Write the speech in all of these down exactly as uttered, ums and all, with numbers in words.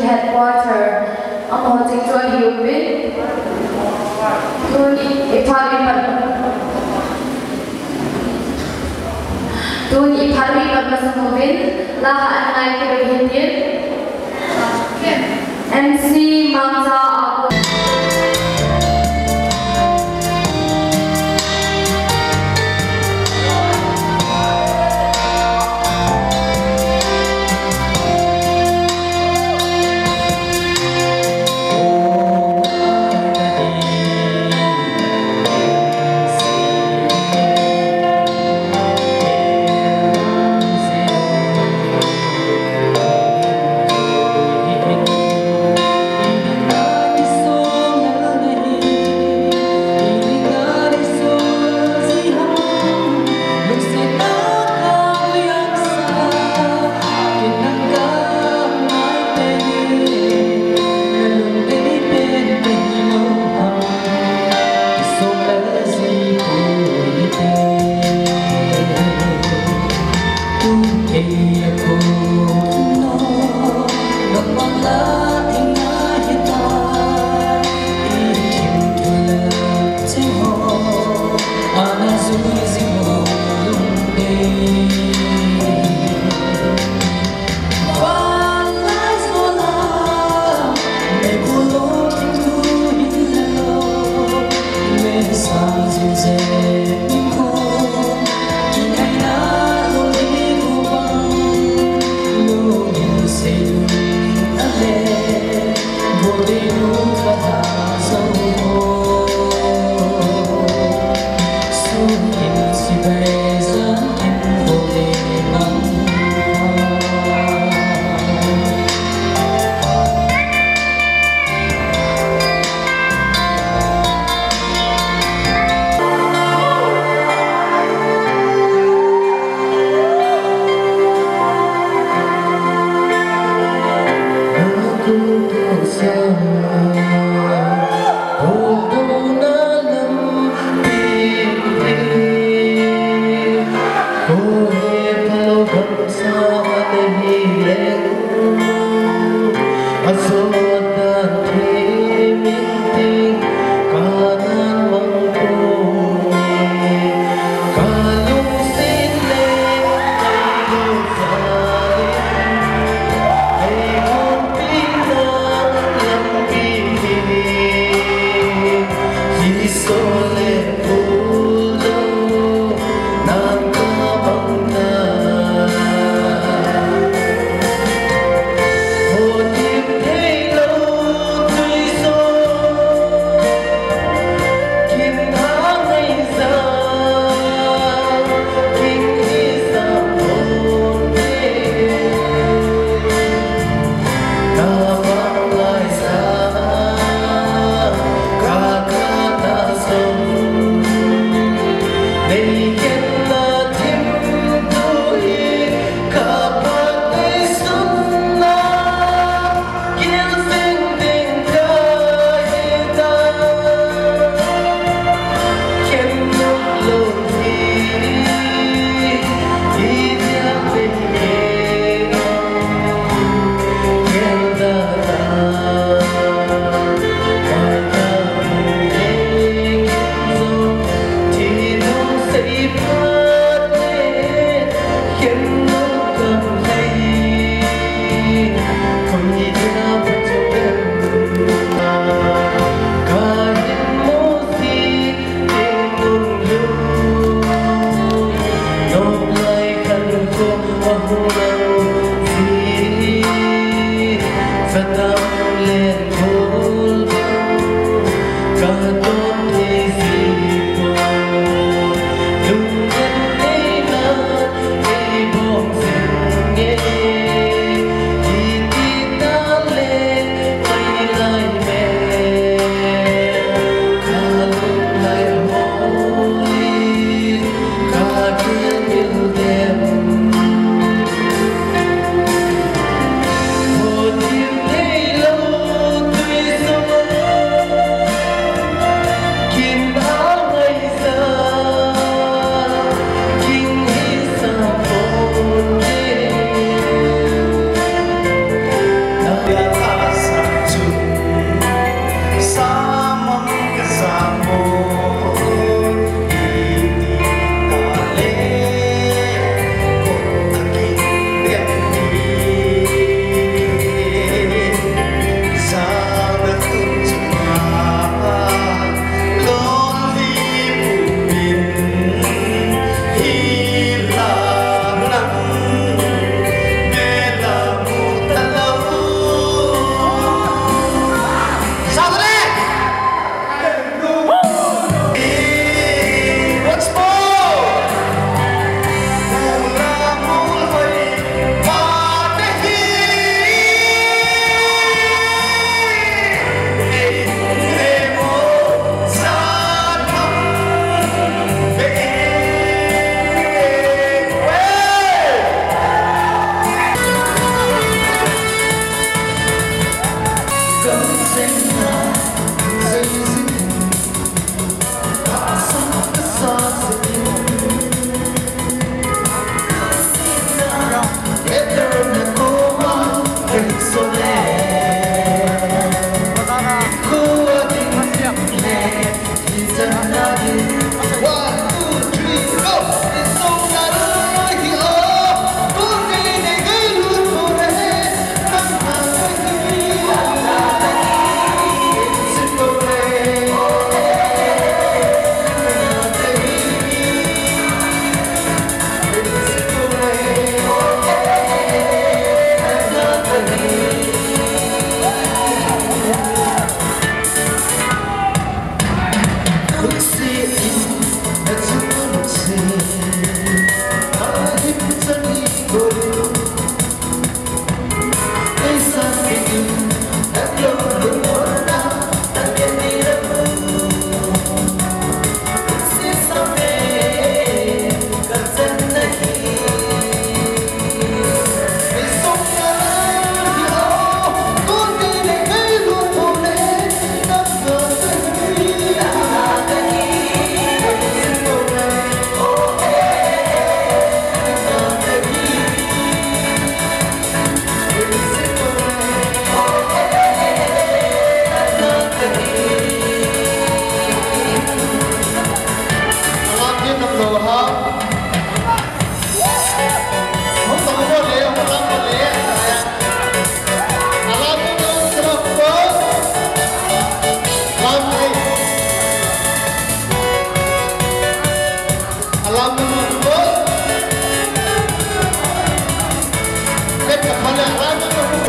Headquarter, amaho chingchon hiuvin. Tuni i phalbi pat, tuni i phalbi pat masang uvin, la ha angai kit u hitin. M C Mangcha a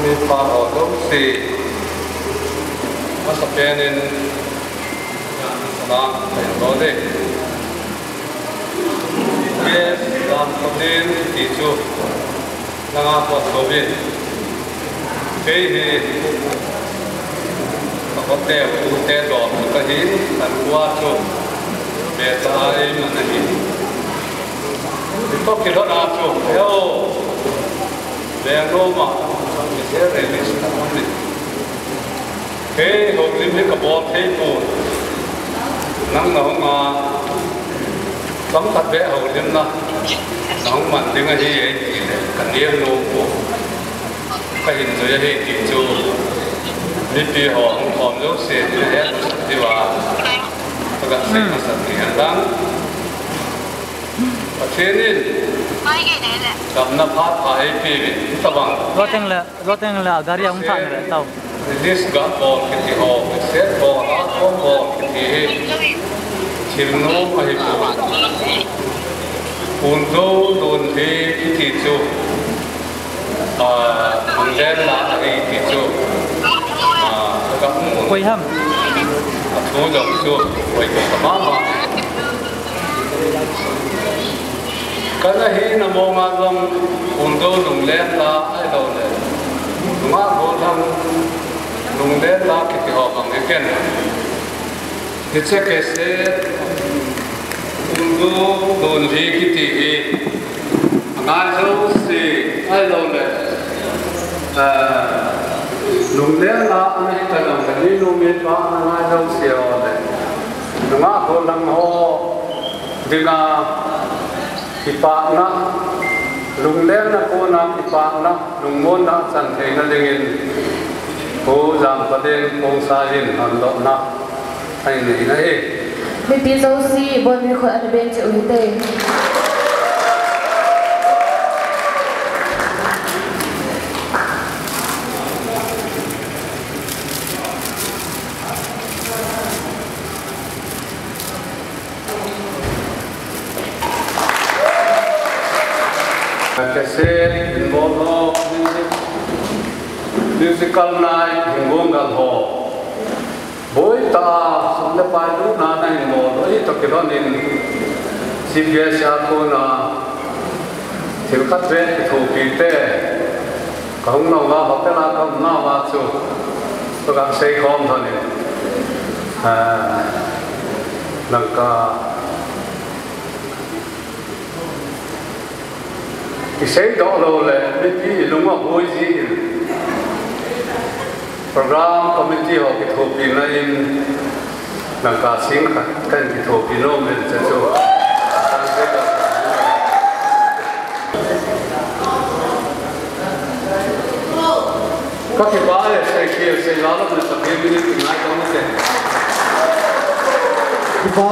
Pa ho jouse, amasapen in, salam kahin bol e. Yes, Lamkhotin ti chu, nanga kho tobin. Kei hi, ka khote, ute dom chu kahin, kan ua chu, me ta ai man ahi. Ito kilhon a chu, eo. Veng nom a, mi se release na om ni. Kei houlim hi kabol thei pon. Nang nahung a, chomkhat beh houlimna nahung man ding ahi e ti le, kanem nom pon. Kahin jui ahi ti chu, mipi ho hung khom jouse, ni het diu a, kaga sei masat ni hen lang. Pathen in damna phat pha eipeuvin, tabang. Loteng le, loteng le, gari ahung thah le, tao. Release ga bol kiti ho, set bol, album bol kiti hi. Thil nom ahi pon. Phundou Lunlhi kiti chu. Ah, Lungleng la ahi ti chu. Ah, ka mu. Koi ham? Athu jong chu, koi ka mama. Kana hina mong a jong, Phundou Lungleng la ahilou le, Nungah Golhang Lungleng la kiti ho bang hi ken. Hiche cassette, Phundou Lunlhi kiti hi, angai jouse, ahilou le, eh, Lungleng la ana hi ta jong le, mi nu mi pa ana ngai jouse ho le, Nungah Golhang ho dinga kipana, Lungleng na kona kipana, lungmonna achan theina dingin, Pu Jamkhalen Khongsai in handohna ahin nei ahi. Mipi jouse, bon ni khut ana ben cheh u hite. Cassette hin bol ho, music, musical night hin gonggal ho. Boi tah a, sum le pai lutna nahin bol ho, itoh kilhon in, chief guest a kona, thil khat beh kithopi te. Kahung nauva, hotel a kaum nauva chu, kaga seikhom lhon in, ah, Lamka, kiseidoh lou le, mipi lung aboi jin, program committee ho kithopina in, Lamka sing khat kahin kithopi nom in, chuchu. Ka kipah e, sei khel, sei la lou na, Pathen min in kingai tau te. Kipah.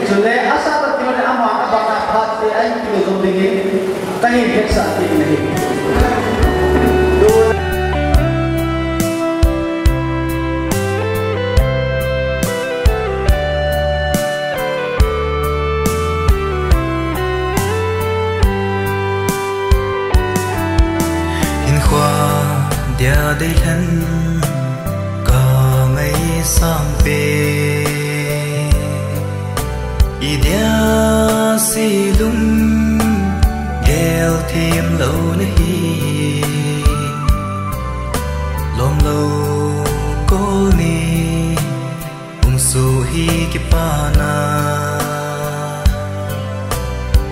Chule asa ta tiu le ama abang a phat te ai ti le jong ding in, kahin hetsah kit nahi. Hinkho dia deilhen ka ngaisang pen, idia sei lunggel them lou nahi. Lom lou kol ni Hung soh hi kipana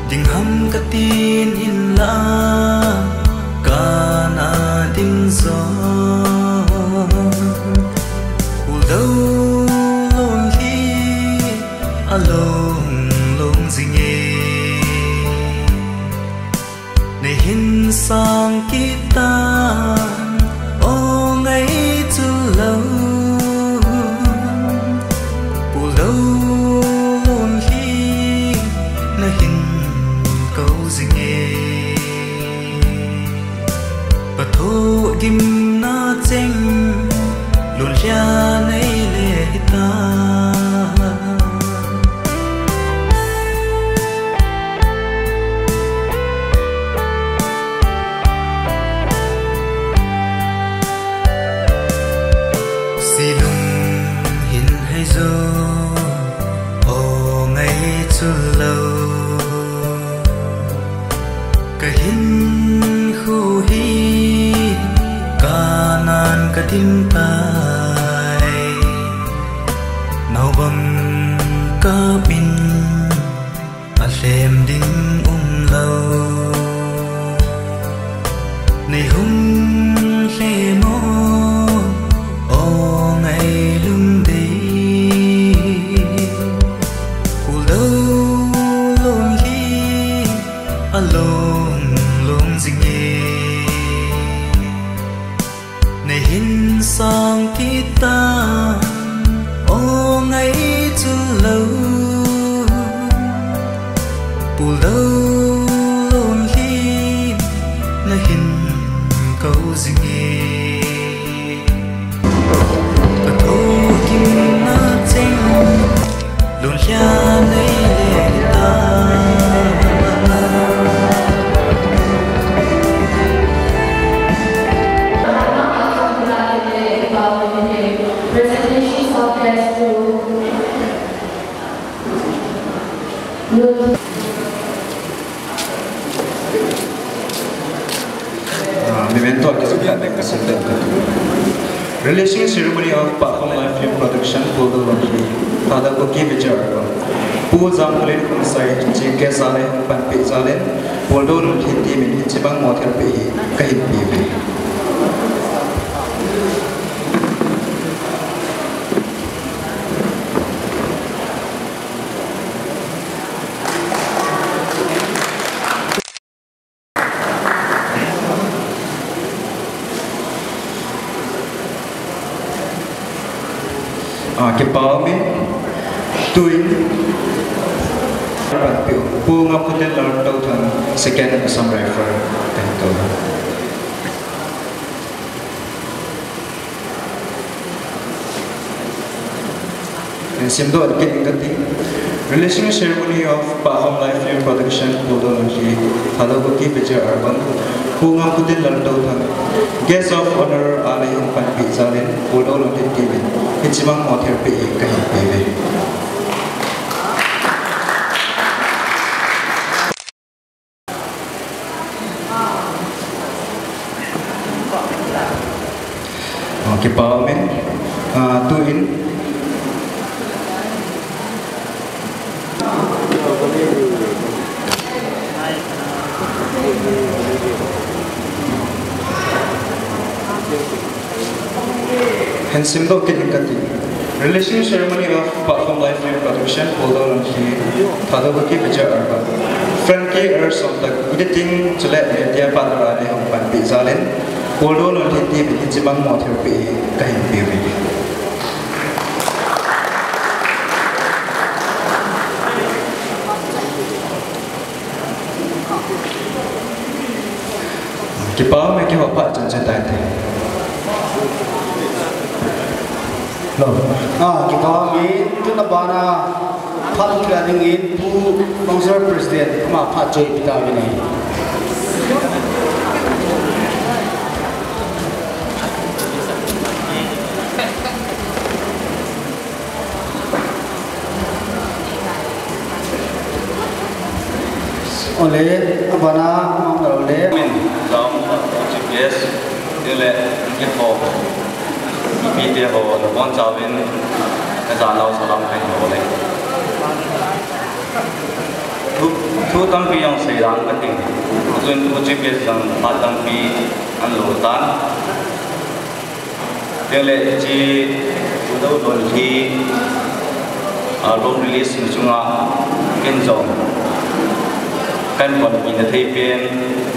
ding ham katin hinlah, kana ding jong Pu Lou Lunlhi along long jing e. Nei hin sang kit tan, o ngaichul lou. Pu Lou Lunlhi, na hin kou jing e. Pathu gimna cheng, Lunlhia nei le hita. Lim tai, naobang kap in alhem ding umlou. Nei hung lhem o, o ngailung dei. Puldou lonlhi along long jing e. Nei hin sang kit ta, o ngai chun lou. Puldou lonlhi na hin kou jing e. Ka thokim na cheng, lonlhia nei le ta. Presentations of guests to Ah, memento a kisukha ding ka sende. Releasing ceremony of Pahkhom Live Film Production, Puldou lonlhi, Thadou Kuki Vijay Arpam. Pu Jamkholin Khongsai, Chief Guest a lei hung panpi jal in, Puldou lonlhi team in hiche bang mothel peh hi kahin pe uve. Ah, kipa umin, tuin, Pu Ngamkhoten Laltouthang, second Assam Rifle, kahin kou. Hin simdoh kit inge kati. Releasing ceremony of Pahkhom Live Film Production, Puldou lonlhi, Thadou Kuki Vijay Arpam, Pu Ngamkhoten Laltouthang. Guest of Honor a lei hung panpi jal in, Puldou lonlhi team in hiche bang mothel peh hi kahin pe uve. Okay, kipa umin. Ah, tuin. Hin simdoh kit inge kati. Releasing ceremony of Pahkhom Live Film Production, Puldou lonlhi, Thadou Kuki Vijay Arpam. Frankie R Somtak, editing chule media partner a lei hung panpi jal in, Puldou lonlhi team in hiche bang mothel peh hi kahin pe uve. Kipa ume, kihoupi chan chan tai te. Hello. Ah, kipa umin, tuna bana phat kila dingin Pu Council President, ama phat choi pita uve. Ole, abana, mam ole. Min, jam, Chief Guest, tile, kikho, mite ho, nabonchauvin, kajanau salam kahin bol e. Thu, thu tampi jong seidan kating. Chun Chief Guest jong phat tampi ahin lo tan. Teng le hiche Puldou lonlhi, ah, long release na chunga ken jong kahin panpina thei pen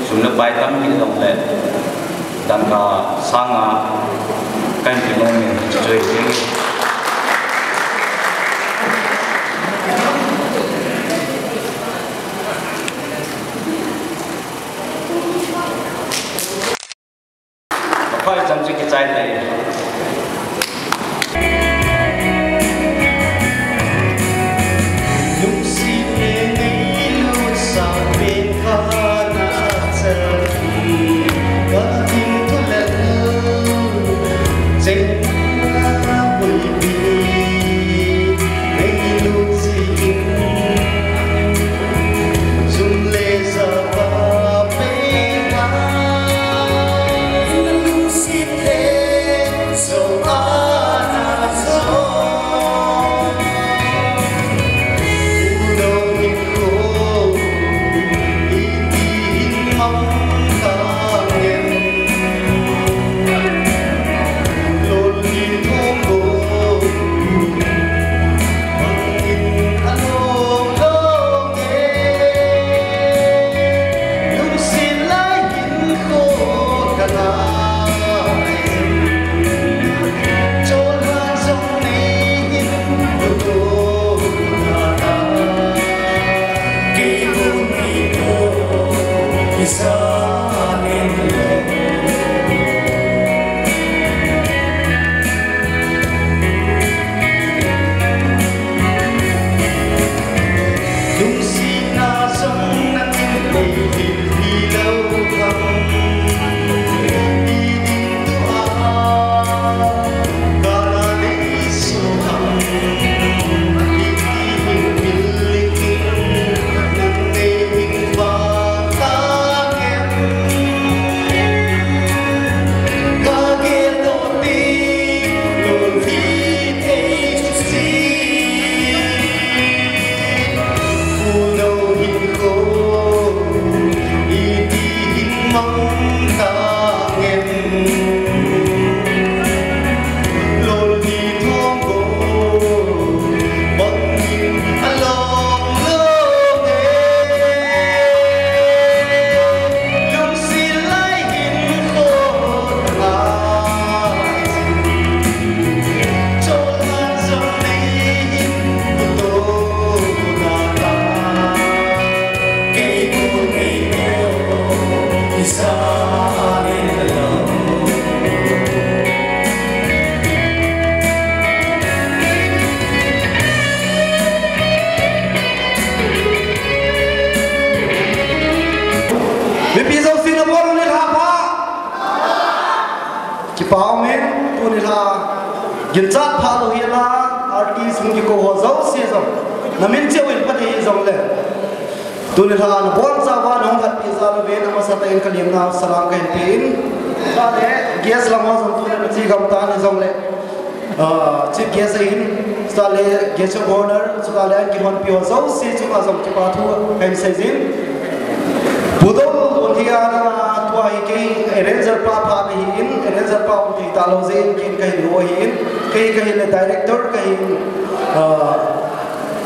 sum le pai tampi jong le dangka sanga kahin pe nom in choi ding. Aphai cham chu kichai tai. Mipi jouse nabonun nilhah pha. Kipa umin, tuni nilhah ginchat pha lou hela, artist hung kikou ho jouse jong, namin cheh uvin phatthei hijongle, tuni nilhah nabonchauva nahung khatpi jal uvin, amasatah in kalemna salam kahin pe in. Chule guest lang ho jong tuni nachegam tan hijongle, ah, chief guest ahin, chule guest of honor, chule kihoupi ho jouse chunga jong kipa thu kahin seijin. Pu Dol Lhia, tua hi kei arranger pa pha nahin, arranger pa um thei talou jeh in kei kahin lou ahin, kei kahile director kahin, ah,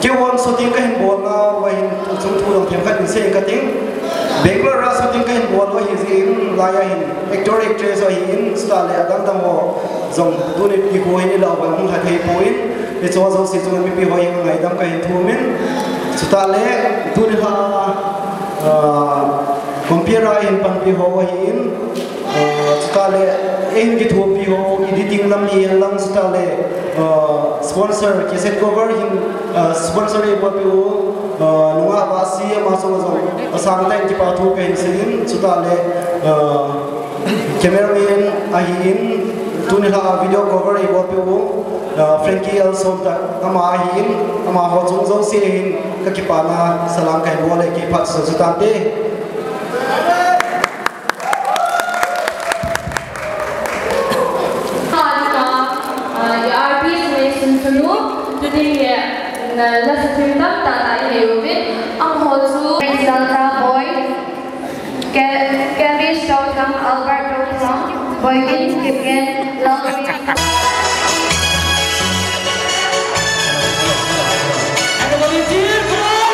Keiman shooting kahin bolna, vahin tuchung thu jong themkhat in sei kating. Bangalore a shooting kahin bol u ahi jeh in, laiya hin actor actress ahin, chule adang dang ho jong tuni nikho hin ilah uva hung lha thei poi. Hiche jouse chunga mipi ho hin ngaidam kahin thum in. Chule tuni nilhah, ah, compere a hin panpi ho ahin. Ah, chutah le, eihin kithopi ho, editing lam hi lang chutah le, ah, sponsor, cassette cover hin, ah, sponsor eibolpeh u, ah, Nunga Vasi ama chunga jong asangtah in kipa thu kahin seiyin, chutah le, ah, cameraman ahin, tuni nilhah a video cover eibolpeh u, ah, Frankie L Somtak ama ahin, amaho chung jouse hin kakipana salam kahin bol e, kiphat sa chutante. Ka, ah, ya R P S Mason Thanu, today, ah, la sa film tam ta ta i le uvin, amaho chu Santa Boy, Ke-, Kevin Shokang, Albert Rokang, Boy Vin Kipgen, Lalvin. And the volunteer, come on!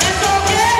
Let's go, kids!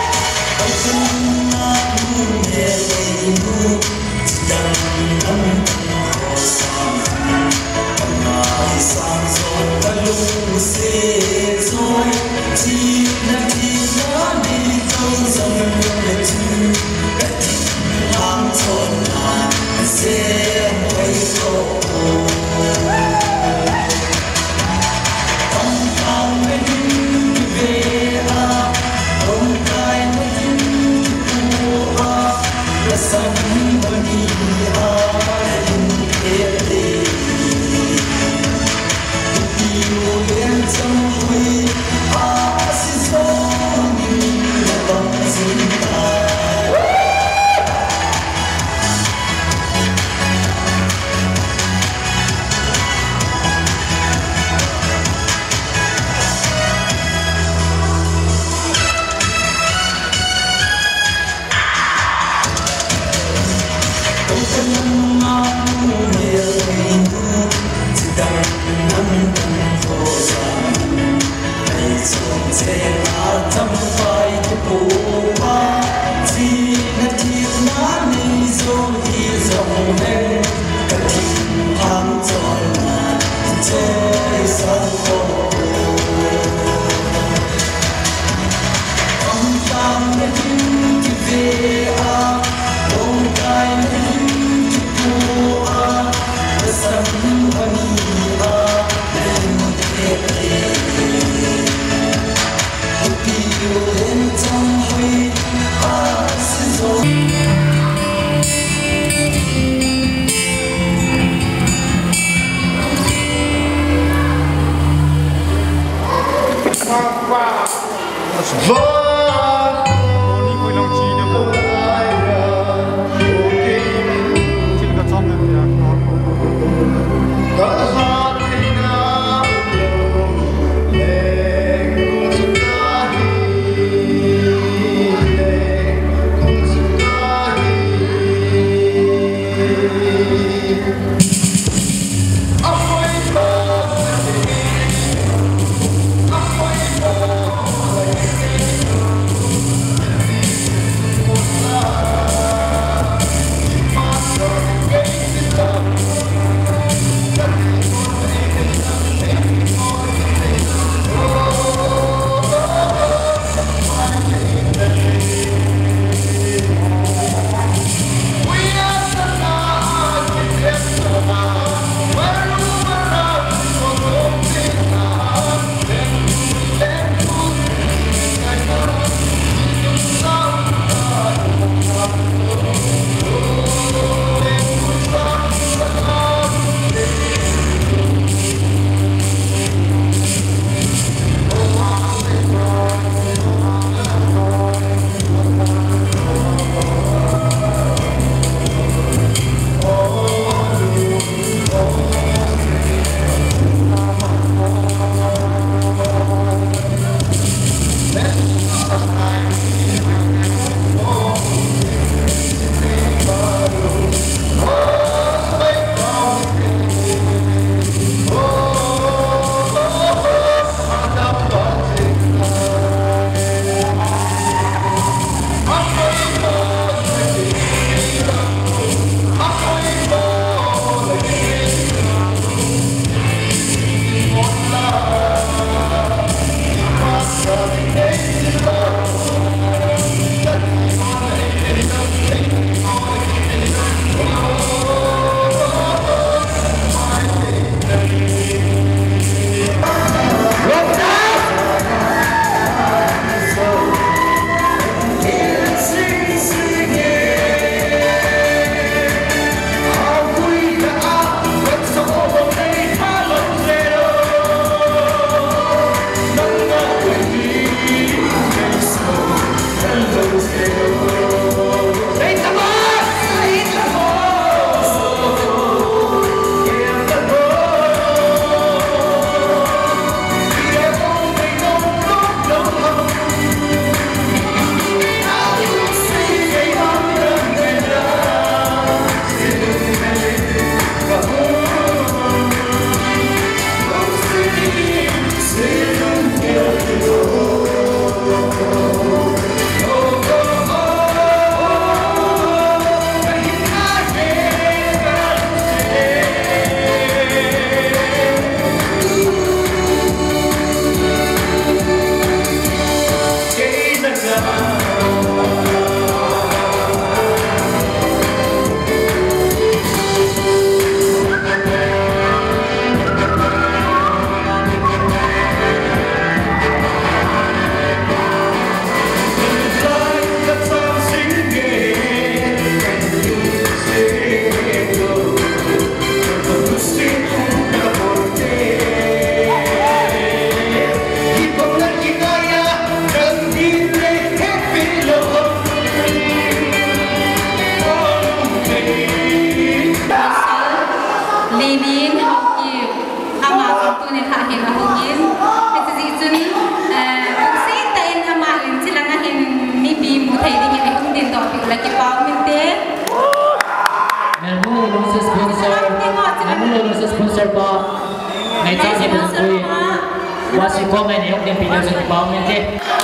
Wasi comment nei hung dinpi leu chun kipah um inte.